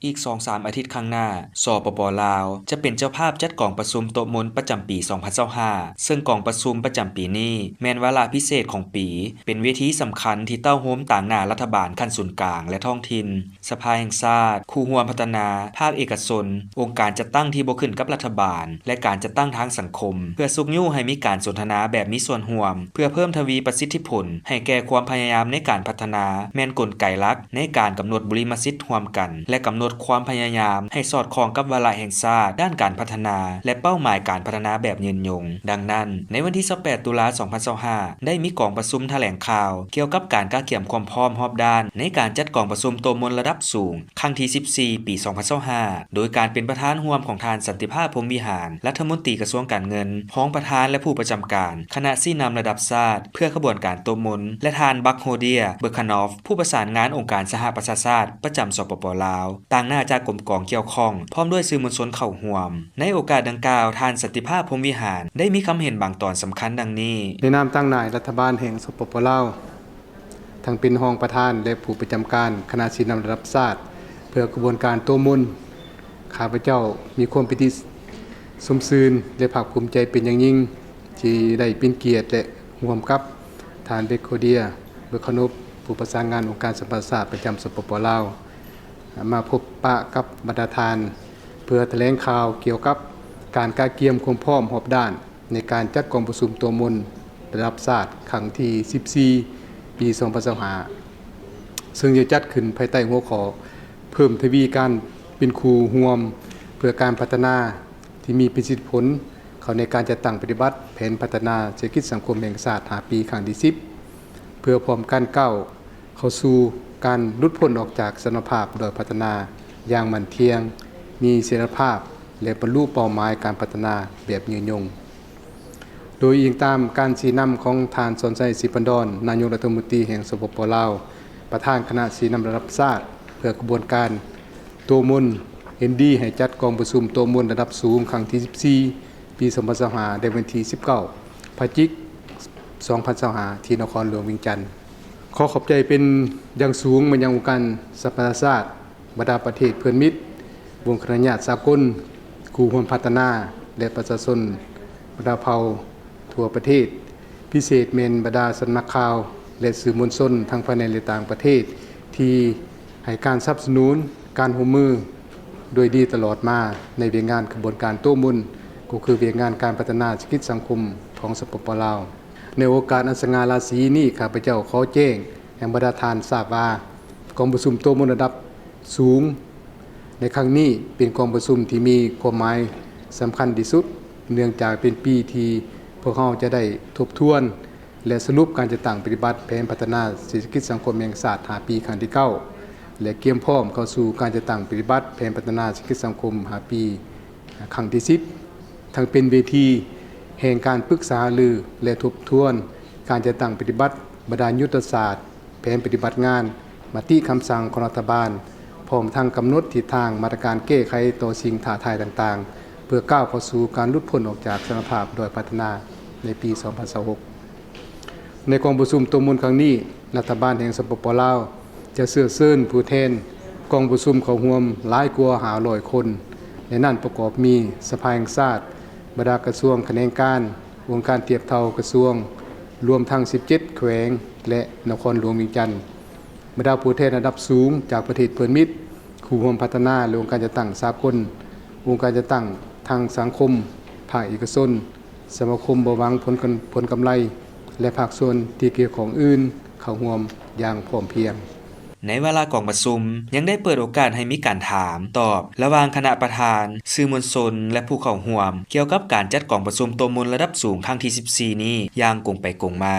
ອີກສອງສາມອາທິດຂ້າງໜ້າ, ສປປ ລາວ ຈະເປັນເຈົ້າພາບຈັດກອງປະຊຸມໂຕະມົນປະຈຳປີສອງພັນຊາວຫ້າ ເຊິ່ງກອງປະຊຸມປະຈຳປີນີ້ແມ່ນວາລະພິເສດຂອງປີ, ເປັນເວທີສຳຄັນທີ່ເຕົ້າໂຮມຕາງໜ້າລັດຖະບານຂັ້ນສູນກາງ ແລະ ທ້ອງຖິ່ນ, ສະພາແຫ່ງຊາດ, ຄູ່ຮ່ວມພັດທະນາ, ພາກເອກະຊົນ, ອົງການຈັດຕັ້ງທີ່ບໍ່ຂຶ້ນກັບລັດຖະບານ ແລະ ການຈັດຕັ້ງທາງສັງຄົມ ເພື່ອຊຸກຍູ້ໃຫ້ມີການສົນທະນາແບບມີສ່ວນຮ່ວມ ເພື່ອເພີ່ມທະວີປະສິດທິຜົນໃຫ້ແກ່ຄວາມພະຍາຍາມໃນການພັດທະນາ ແມ່ນກົນໄກຫຼັກໃນການກຳນົດບຸລິມະສິດຮ່ວມກັນ ແລະ ກຳນົດຄວາມພະຍາຍາມໃຫ້ສອດຄ່ອງກັບວາລະແຫ່ງຊາດດ້ານການພັດທະນາ ແລະ ເປົ້າໝາຍການພັດທະນາແບບຍືນຍົງ. ດັ່ງນັ້ນ, ໃນວັນທີຊາວແປດ ຕຸລາ ສອງພັນຊາວຫ້າ ໄດ້ມີກອງປະຊຸມຖະແຫຼງຂ່າວກ່ຽວກັບການກະກຽມຄວາມພ້ອມຮອບດ້ານໃນການຈັດກອງປະຊຸມໂຕະມົນລະດັບສູງ ຄັ້ງທີສິບສີ່ ປີສອງພັນຊາວຫ້າ ໂດຍການເປັນປະທານຮ່ວມຂອງທ່ານ ສັນຕິພາບ ພົມວິຫານ ລັດຖະມົນຕີກະຊວງການເງິນ, ຮອງປະທານ ແລະ ຜູ້ປະຈຳການຄະນະຊີ້ນຳລະດັບຊາດເພື່ອຂະບວນການໂຕະມົນ ແລະ ທ່ານ ບັກໂຮເດຍ ເບີຄານອຟ ຜູ້ປະສານງານອົງການສະຫະປະຊາຊາດປະຈຳ ສປປ ລາວ, ຕາງໜ້າຈາກກົມກອງກ່ຽວຂ້ອງ ພ້ອມດ້ວຍສື່ມວນຊົນເຂົ້າຮ່ວມ. ໃນໂອກາດດັ່ງກ່າວ, ທ່ານ ສັນຕິພາບ ພົມວິຫານ ໄດ້ມີຄຳເຫັນບາງຕອນສຳຄັນດັ່ງນີ້. ໃນນາມຕາງໜ້າລັດຖະບານແຫ່ງ ສປປ ລາວ, ທັງເປັນຮອງປະທານ ແລະ ຜູ້ປະຈຳການຄະນະຊີ້ນຳລະດັບຊາດເພື່ອຂະບວນການໂຕະມົນ, ຂ້າພະເຈົ້າມີຄວາມປີຕິຊົມຊື່ນ ແລະ ພາກພູມໃຈເປັນຢ່າງຍິ່ງ ທີ່ໄດ້ເປັນກຽດ ແລະ ຮ່ວມກັບທ່ານ ເບັກໂຄເດຍ ເບີຄາໂນບ ຜູ້ປະສານງານອົງການສະຫະປະຊາຊາດປະຈຳ ສປປ ລາວ ມາພົບປະກັບບັນດາທ່ານ ເພື່ອຖະແຫຼງຂ່າວກ່ຽວກັບການກະກຽມຄວາມພ້ອມຮອບດ້ານ ໃນການຈັດກອງປະຊຸມໂຕະມົນລະດັບຊາດຄັ້ງທີສິບສີ່ ປີສອງພັນຊາວຫ້າ ເຊິ່ງຈະຈັດຂຶ້ນພາຍໃຕ້ຫົວຂໍ້ ເພີ່ມທະວີການເປັນຄູ່ຮ່ວມເພື່ອການພັດທະນາທີ່ມີປະສິດທິຜົນເຂົ້າໃນການຈັດຕັ້ງປະຕິບັດແຜນພັດທະນາເສດຖະກິດສັງຄົມແຫ່ງຊາດຫ້າປີ ຄັ້ງທີສິບ ເພື່ອພ້ອມກັນກ້າວເຂົ້າສູ່ການຫຼຸດພົ້ນອອກຈາກສະຖານະພາບດ້ອຍພັດທະນາຢ່າງໝັ້ນທ່ຽງ, ມີສະຖຽນລະພາບ ແລະ ບັນລຸເປົ້າໝາຍການພັດທະນາແບບຍືນຍົງ. ໂດຍອີງຕາມການຊີ້ນຳຂອງທ່ານ ສອນໄຊ ສີພັນດອນ ນາຍົກລັດຖະມົນຕີແຫ່ງ ສປປ ລາວ, ປະທານຄະນະຊີ້ນຳລະດັບຊາດເພື່ອຂະບວນການໂຕະມົນ ເຫັນດີໃຫ້ຈັດກອງປະຊຸມໂຕະມົນລະດັບສູງຄັ້ງທີສິບສີ່ ປີສອງພັນຊາວຫ້າ ໃນວັນທີສິບເກົ້າ ພະຈິກ ສອງພັນຊາວຫ້າ ທີ່ນະຄອນຫຼວງວຽງຈັນ. ຂໍຂອບໃຈເປັນຢ່າງສູງມາຍັງອົງການສະຫະປະຊາຊາດ, ບັນດາປະເທດເພື່ອນມິດ, ວົງຄະນະຍາດສາກົນ, ຄູ່ຮ່ວມພັດທະນາ ແລະ ປະຊາຊົນບັນດາເຜົ່າທົ່ວປະເທດ, ພິເສດແມ່ນບັນດາສຳນັກຂ່າວ ແລະ ສື່ມວນຊົນທັງພາຍໃນ ແລະ ຕ່າງປະເທດ ທີ່ໃຫ້ການສະໜັບສະໜູນການຮ່ວມມືດ້ວຍດີຕະຫຼອດມາໃນວຽກງານຂະບວນການໂຕະມົນ, ກໍຄືວຽກງານການພັດທະນາເສດຖະກິດສັງຄົມຂອງ ສປປ ລາວ. ໃນໂອກາດອັນສະຫງ່າລາສີນີ້, ຂ້າພະເຈົ້າຂໍແຈ້ງໃຫ້ບັນດາທ່ານຊາບວ່າ ກອງປະຊຸມໂຕະມົນລະດັບສູງໃນຄັ້ງນີ້ ເປັນກອງປະຊຸມທີ່ມີຄວາມໝາຍສຳຄັນທີ່ສຸດ, ເນື່ອງຈາກເປັນປີທີ່ພວກເຮົາຈະໄດ້ທົບທວນ ແລະ ສະຫຼຸບການຈັດຕັ້ງປະຕິບັດແຜນພັດທະນາເສດຖະກິດສັງຄົມແຫ່ງຊາດຫ້າປີ ຄັ້ງທີເກົ້າ ແລະ ກຽມພ້ອມເຂົ້າສູ່ການຈັດຕັ້ງປະຕິບັດແຜນພັດທະນາເສດຖະກິດສັງຄົມຫ້າປີ ຄັ້ງທີສິບ ທັງເປັນເວທີແຫ່ງການປຶກສາຫາລື ແລະ ທົບທວນການຈັດຕັ້ງປະຕິບັດບັນດາຍຸດທະສາດ, ແຜນປະຕິບັດງານ, ມະຕິຄຳສັ່ງຂອງລັດຖະບານ, ພ້ອມທັງກຳນົດທິດທາງມາດຕະການແກ້ໄຂຕໍ່ສິ່ງທ້າທາຍຕ່າງໆ ເພື່ອກ້າວເຂົ້າສູ່ການຫຼຸດພົ້ນອອກຈາກສະຖານະພາບດ້ອຍພັດທະນາໃນປີສອງພັນຊາວຫົກ. ໃນກອງປະຊຸມໂຕະມົນຄັ້ງນີ້, ລັດຖະບານແຫ່ງ ສປປ ລາວ ຈະເຊື້ອເຊີນຜູ້ແທນກອງປະຊຸມເຂົ້າຮ່ວມຫຼາຍກວ່າຫ້າຮ້ອຍຄົນ, ໃນນັ້ນປະກອບມີສະພາແຫ່ງຊາດ, ບັນດາກະຊວງຂະແໜງການ, ອົງການທຽບເທົ່າກະຊວງ, ລວມທັງສິບເຈັດແຂວງ ແລະ ນະຄອນຫຼວງວຽງຈັນ, ບັນດາຜູ້ແທນລະດັບສູງຈາກປະເທດເພື່ອນມິດ, ຄູ່ຮ່ວມພັດທະນາ ແລະ ອົງການຈັດຕັ້ງສາກົນ, ອົງການຈັດຕັ້ງທາງສັງຄົມ, ພາກເອກະຊົນ, ສະມາຄົມບໍ່ຫວັງຜົນກຳ ຜົນກຳໄລ ແລະ ພາກສ່ວນທີ່ກ່ຽວຂ້ອງອື່ນເຂົ້າຮ່ວມຢ່າງພ້ອມພຽງ. ໃນວາລະກອງປະຊຸມ ຍັງໄດ້ເປີດໂອກາດໃຫ້ມີການຖາມຕອບລະຫວ່າງຄະນະປະທານ, ສື່ມວນຊົນ ແລະ ຜູ້ເຂົ້າຮ່ວມ ກ່ຽວກັບການຈັດກອງປະຊຸມໂຕະມົນລະດັບສູງຄັ້ງທີສິບສີ່ນີ້ຢ່າງກົງໄປກົງມາ.